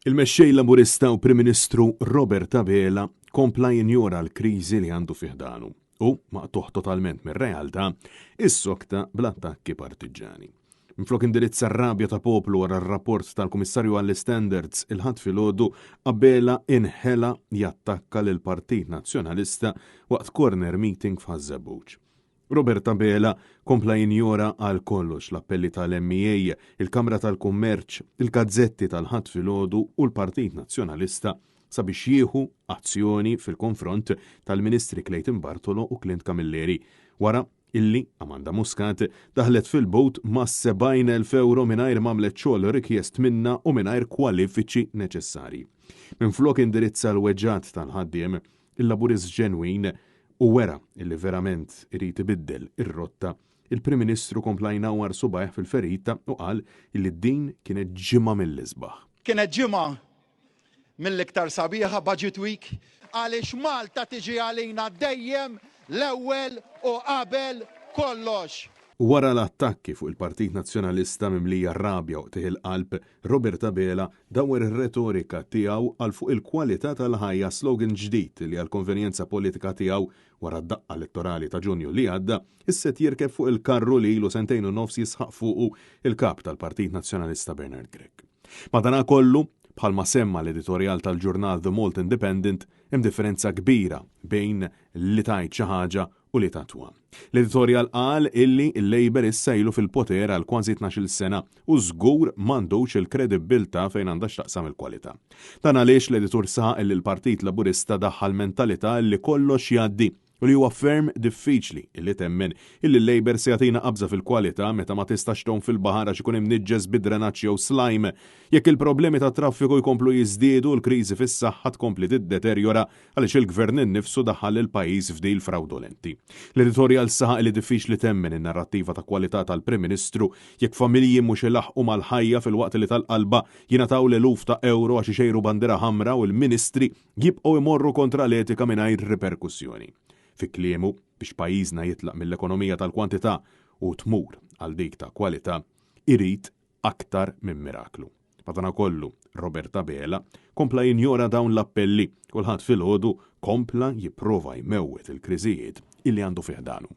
Il-Mexxej Laburista u Prim Ministru Robert Abela kompla jinjora l-kriżi li għandu fi ħdanu u, maqtugħ totalment mir-realtà, issokta bl-attakki partiġġani. Minflok indirizza r-rabja ta' poplu wara r-rapport tal-Kummissarju għall-Istandards il-Ħadd filgħodu, Abela inħela jattakka lill-Partit Nazzjonalista waqt corner meeting f'Ħaż-Żebbuġ. Robert Abela kompla jinjora għal kollox l-appelli tal-MEA, il-Kamra tal-Kummerċ, il-gazzetti tal-Ħadd filgħodu u l-Partit Nazzjonalista sabiex jieħu azzjoni fil-konfront tal-Ministri Clayton Bartolo u Clint Camilleri wara illi Amanda Muscat daħlet fil-but ma' 70,000 ewro mingħajr m'għamlet xogħol rikjest minnha u mingħajr kwalifiċi neċessarji. Minflok indirizza l-weġgħat tal-ħaddiem, Il-Laburist ġenwin u wera illi verament irid ibiddel ir-rotta, il-Prim Ministru kompla jnawwar subgħajh fil-ferita u qal illi din kienet ġimgħa mill-isbaħ. Kienet ġimgħa mill-iktar sabiħa, Budget Week, għaliex Malta tiġi għalina dejjem l-ewwel u qabel kollox. Wara l-attakki fuq il-Partit Nazzjonalista mimlija rabja u qtigħ il-qalb, Robert Abela dawwer ir-retorika tiegħu għal fuq il-kwalità tal-ħajja slogan ġdid li għall-konvenjenza politika tiegħu wara d-daqqa elettorali ta' Ġunju li għadda, issa qed jirkeb fuq il-karru li ilu sentejn u nofs jisħaq fuqu il-Kap tal-Partit Nazzjonalista Bernard Grech. Madanakollu, bħalma semma l-editorjal tal-ġurnal The Malta Independent, hemm differenza kbira bejn li tgħid xi ħaġa u li tattwa. L-editorjal qal illi l-Labour issa ilu fil-poter għal kważi 12-il sena u żgur m'għandux il-kredibbiltà fejn għandha x'taqsam il-kwalità. Dan għaliex l-editur saħaq illi l-Partit Laburista daħħal mentalità illi kollox jgħaddi u li huwa ferm diffiċli illi temmen illi l-Labour se jagħtina qabża fil-kwalità meta ma tistax tgħum fil-baħar għax ikun imniġġes bi drenaġġ jew slime. Jekk il-problemi tat-traffiku jkomplu jiżdiedu u l-kriżi fis-saħħa tkompli tiddeterjora għaliex il-Gvern innifsu daħħal lill-pajjiż f'deal frawdolenti. L-editorjal saħaq li diffiċli temmen in-narrattiva ta' kwalità tal-Prim Ministru jekk familji mhux ilaħħqu mal-ħajja filwaqt li tal-qalba jingħataw l-eluf ta' ewro għax ixejru bandiera ħamra u l-Ministri jibqgħu jmorru kontra l-etika mingħajr riperkussjoni. Fi kliemu, biex pajjiżna jitlaq mill-ekonomija tal-kwantità u tmur għal dik ta' kwalità, irid aktar minn miraklu. Madanakollu, Robert Abela kompla jinjora dawn l-appelli u l-Ħadd filgħodu kompla jipprova jmewwet il-kriżijiet illi għandu fi ħdanu.